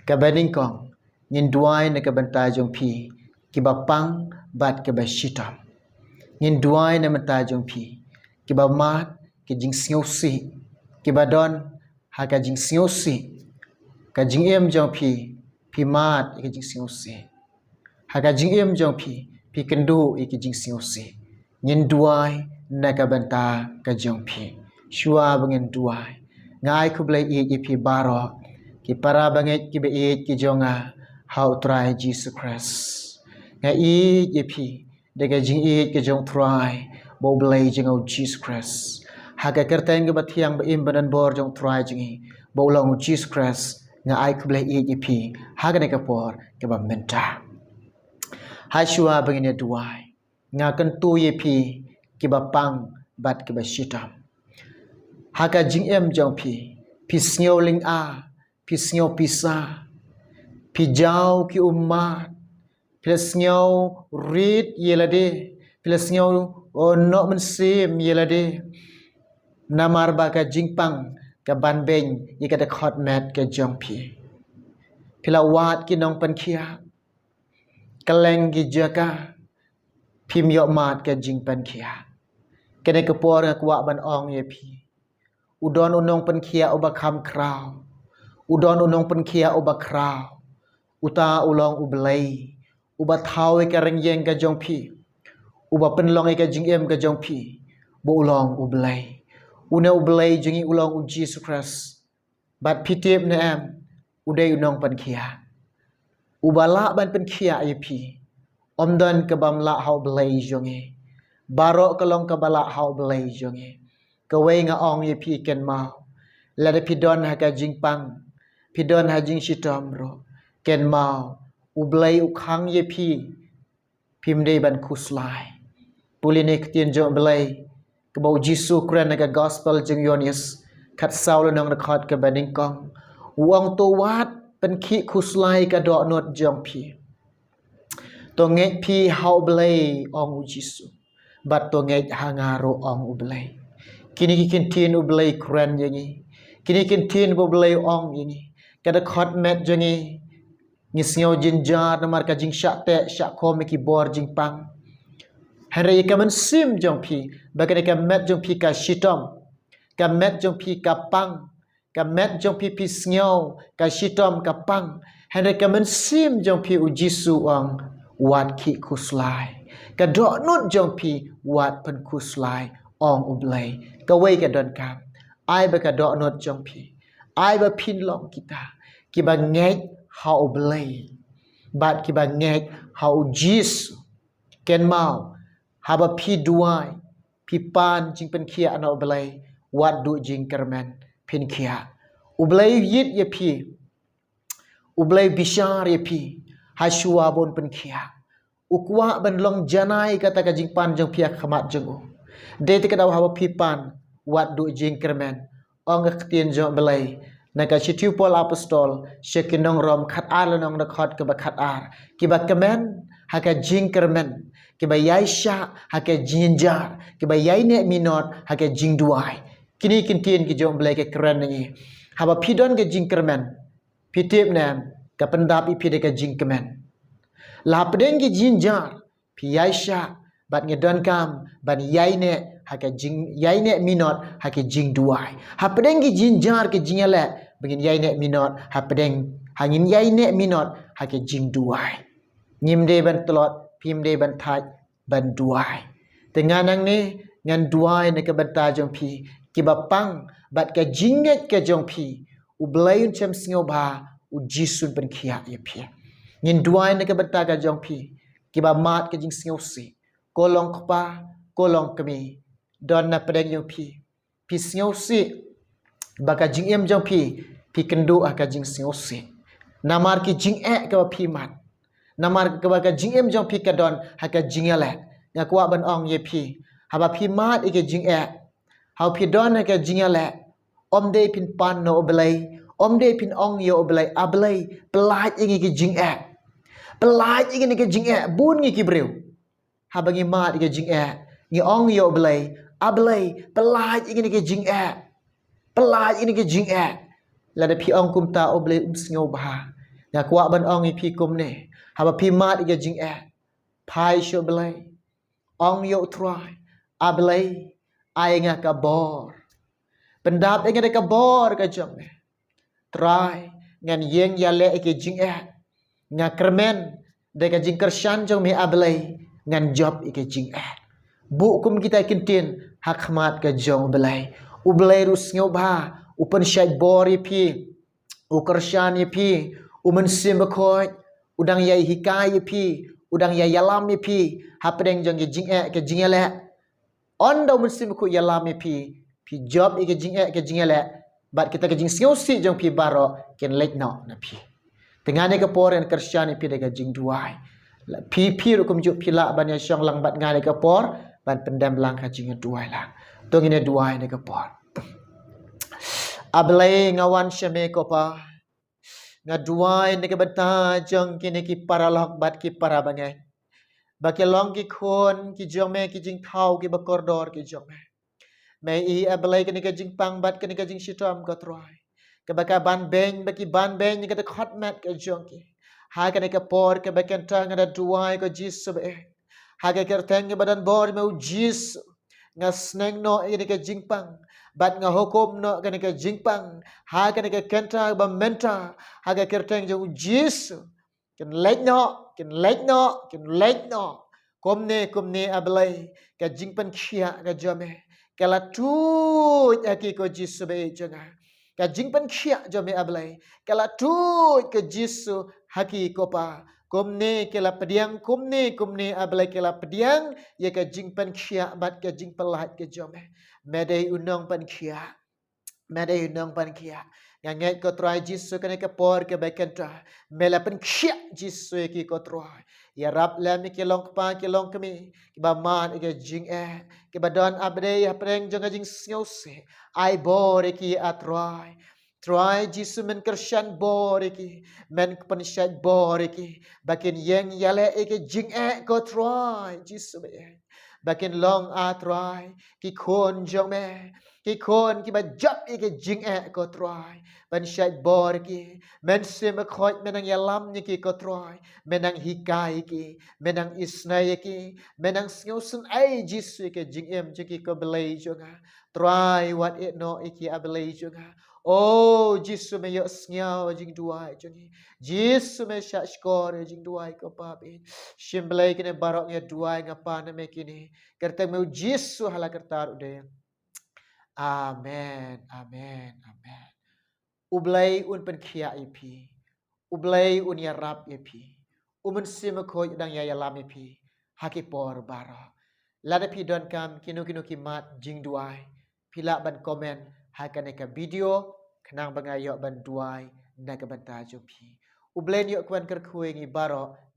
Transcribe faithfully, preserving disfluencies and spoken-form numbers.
Kaba nyngkong, ngin duwai na ka bynta jong phi kiba pang bad kiba shitom. Ngin duwai na ka bynta jong phi kiba mad ka jingsngewsih, kiba don ha ka jingsngewsih. Ka jingim jong phi, phi mad ïa ka jingsngewsih. Ha ka jingim jong phi, phi kynduh ïa ka jingsngewsih. Ngin duwai na ka bynta ka jong phi. Shuwa ba ngin duwai, nga ai khublei ïa phi baroh ki para bangeit kiba ïeit ki jong nga ha U Trai Jisu Khrist. Nga ïeit ïa phi da ka jingïeit ka jong U Trai bad U Blei jong nga U Jisu Khrist. Ha ka kyrteng kaba thiang ba im ba don bor jong U Trai jong ngi, ba u long U Jisu Khrist, nga ai khublei ïa phi ha kane ka por kaba mynta. Ha shuwa ba ngin ïa duwai, nga kyntu ïa phi kiba pang bad kiba shitom. Ha ka jingim jong phi, phi sngew lynga, phi sngew pisa, phi jaw ki ummat, phi la sngew rit ïa lade, phi la sngew, oh, noh mynsiem ïa lade. Namar ba ka jingpang ka ban beiñ ïa ka dkhot met ka jong phi. Phi la wad ki nongpynkhiah, kylleng ki jaka, phim ïoh mad ka jingpynkhiah. Kane ka por nga kwah ban ong ïa phi, u don u nongpynkhiah uba kham khraw. U don u nongpynkhiah uba khraw. Uta u long U Blei, uba thaw ïa ka rynïeng ka jong phi, uba pynlong ïa ka jingim ka jong phi, ba u long U Blei. Une U Blei jong ngi u long U Jisu Khrist. Bad phi tip ne em, u dei u nongpynkhiah. Uba lah ban pynkhiah ïa phi. Ym don kabym lah ha U Blei jong ngi. Baroh ka long kaba lah ha U Blei jong ngi. Kawei nga ong ïa phi, kynmaw, lada phi don ha ka jingpang, phi don ha jingshitom ruh, kynmaw, U Blei u khang ïa phi. Phim dei ban khuslai. Pule ïa ka ktien jong U Blei kaba U Jisu u kren ha ka Gospel jong u Ïoannis, khatsaw lynnong, dkhot kaba nyngkong. U ong, to wat pynkhih khuslai ka dohnud jong phi. To ngeit phi ha U Blei, ong U Jisu, bad to ngeit ha nga ruh, ong U Blei. Kine ki ktien U Blei u kren ïa ngi. Kine ki ktien ba U Blei u ong ïa ngi. Ka dkhot met jong ngi, ngi sngew jynjar namar ka jingshah teh shah khum ïa ki bor jingpang. Hynrei ïa ka mynsiem jong phi, ba kane ka met jong phi ka shitom, ka met jong phi ka pang, ka met jong phi phi sngew ka shitom ka pang. Hynrei ka mynsiem jong phi, U Jisu u ong, wat khih khuslai. Ka dohnud jong phi wat pynkhuslai, ong U Blei. Kawei ka donkam, ai ba ka dohnud jong phi, ai ba phin long kita kiba ngeit ha U Blei bad kiba ngeit ha U Jisu. Kynmaw, haba phi duwai, phi pan jingpynkhiah na U Blei, wat duh jingkyrmen, phin khiah. U Blei u ïeit ïa phi. U Blei u bishar ïa phi ha shuwa ba un pynkhiah. U kwah ban long janai kata ka jingpan jong phi ha khmat jong u. Dei te ka daw haba phi pan, wat duh jingkyrmen. Ong ka ktien jong U Blei na ka shithi u Paul Apostol sha ki nong Rom, khatar lynnong, dkhot kaba khatar. Kiba kmen ha ka jingkyrmen, kiba ïaishah ha ka jingjynjar, kiba ïaineh minot ha ka jingduwai. Kine ki ktien ki jong U Blei ki kren ïa ngi. Haba phi don ka jingkyrmen, phi tip ne em, ka pyndap ïa phi da ka jingkmen. La hapdeng ki jingjynjar, phi ïaishah, bad ngi donkam ban ïaineh ha ka jing, ïaineh minot ha ka jingduwai. Hapdeng ki jingjynjar ki jingïaleh, ba ngin ïaineh minot hapdeng, ha ngin ïaineh minot ha ka jingduwai. Ngim dei ban tlot, phim dei ban thait ban duwai. Te nga nangne ngan duwai na ka bynta jong phi kiba pang bad ka jingngeit ka jong phi, U Blei un shem sngewbha, U Jisu un pynkhiah ïa phi. Ngin duwai na ka bynta ka jong phi kiba mad ka jingsngewsih. Ko long kpa, ko long kmie, don na pdeng jong phi, phi sngewsih ba ka jingim jong phi, phi kynduh ha ka jingsngewsih. Namar ki jingeh kaba phi mad. Namar kaba ka jingim jong phi ka don ha ka jingïaleh. Nga kwah ban ong ïa phi, haba phi mad ïa ka jingeh, haba phi don ha ka jingïaleh, ym dei phin pan na U Blei, ym dei phin ong ïa U Blei, A Blei, pyllait ïa ngi ki jingeh. Pyllait ïa ngi ki jingeh, bun ngi ki briew. Haba ngi mad ïa ka jingeh, ngi ong ïa U Blei, A Blei, pyllait ïa ngi na ka jingeh. Pyllait ïa ngi na ka jingeh. Lada phi ong kumta, U Blei um sngewbha. Nga kwah ban ong ïa phi kumne, haba phi mad ïa ka jingeh, phai sha U Blei. Ong ïa U Trai, A Blei, ai nga ka bor. Pyndap ïa nga da ka bor ka jong me. Trai, ngan ïeng ïaleh ïa ka jingeh. Nga kyrmen da ka jingkyrshan jong me, A Blei, ngan jop ïa ka jingeh. Buh kum kita ki ktien ha khmat ka jong U Blei. U Blei ruh sngewbha u pynshait bor ïa phi, u kyrshan ïa phi, U Mynsiem Bakhuid u dang ïai hikai ïa phi, u dang ïai ïalam ïa phi hapdeng jong ka jingeh ka jingïaleh. Ynda U Mynsiem Bakhuid ïalam ïa phi, phi jop ïa ka jingeh ka jingïaleh, bad kita ki jingsngewsih jong phi baroh kin leit noh na phi. Te nga ha kane ka por ngan kyrshan ïa phi da ka jingduwai. Phi, phi ruh kumjuh phi lah ban ïashong lang bad nga ha kane ka por ban pyndem lang ka jingduwai lang. To ngin ïa duwai ha kane ka por. A Blei, nga wan sha me ko Pa. Nga duwai na ka bynta jong kine ki paralok bad ki parabangeit, ba ki long ki khun ki jong me, ki jingthaw kiba kordor ki jong me. Me i A Blei, kane ka jingpang bad kane ka jingshitom ko Trai, kaba ka ban beiñ, ba ki ban beiñ ïa ka dkhot met ka jong ki. Ha kane ka por kaba kynta nga da duwai ko Jisu ba ïeit, ha ka kyrteng kaba don bor me U Jisu, nga sneng noh ïa kane ka jingpang bad nga hukum noh kane ka jingpang ha kane ka kynta ba mynta, ha ka kyrteng jong U Jisu. Kin leit noh, kin leit noh, kin leit noh. Kumne, kumne A Blei, ka jingpynkhiah ka jong me ka la tuid ha ki ko Jisu ba ïeit jong nga. Ka jingpynkhiah jong me A Blei ka la tuid ko Jisu ha ki ko Pa. Kumne ki la pdiang, kumne, kumne A Blei ki la pdiang ïa ka jingpynkhiah bad ka jingpyllait ka jong me. Me dei u nongpynkhiah. Me dei u nongpynkhiah. Nga ngeit ko Trai Jisu kane ka por kaba kynta me la pynkhiah Jisu ïa ki ko Trai. Ïarap lem ïa ki long kpa ki long kmie kiba mad ïa ka jingeh, kiba don A Blei hapdeng jong ka jingsngewsih. Ai bor ïa ki A Trai. Trai Jisu men kyrshan bor ïa ki, men pynshait bor ïa ki, ba kin ïeng ïaleh ïa ka jingeh ko Trai Jisu ba ïeit. Ba kin long A Trai ki khun jong me, ki khun kiba jop ïa ka jingeh ko Trai. Pynshait bor ïa ki, Mynsiem Bakhuid men nang ïalam ïa ki ko Trai, men nang hikai ïa ki, men nang isynei ïa ki, men nang sngewsynei Jisu ïa ka jingim jong ki ko Blei jong nga. Trai wat ïeh noh ïa ki A Blei jong nga. O Jisu me ïohsngew jingduwai jong ngi. Jisu me shahshkor jingduwai ko Pa ba ïeit. Shim Blei kine baroh nga duwai nga pan na me kine. Kyrteng me U Jisu ha la kyrta ruh dei. Amen, amen, amen. U Blei un pynkhiah ïa phi. U Blei un ïarap ïa phi. U Mynsiem Bakhuid u dang ïa ïalam ïa phi ha ki por baroh. Lada phi donkam kino kino ki mat jingduwai, phi lah ban comment ha kane ka video khnang ba nga ïoh ban duwai na ka bynta jong phi. U Blei un ïoh kwah kyrkhu ïa ngi baroh.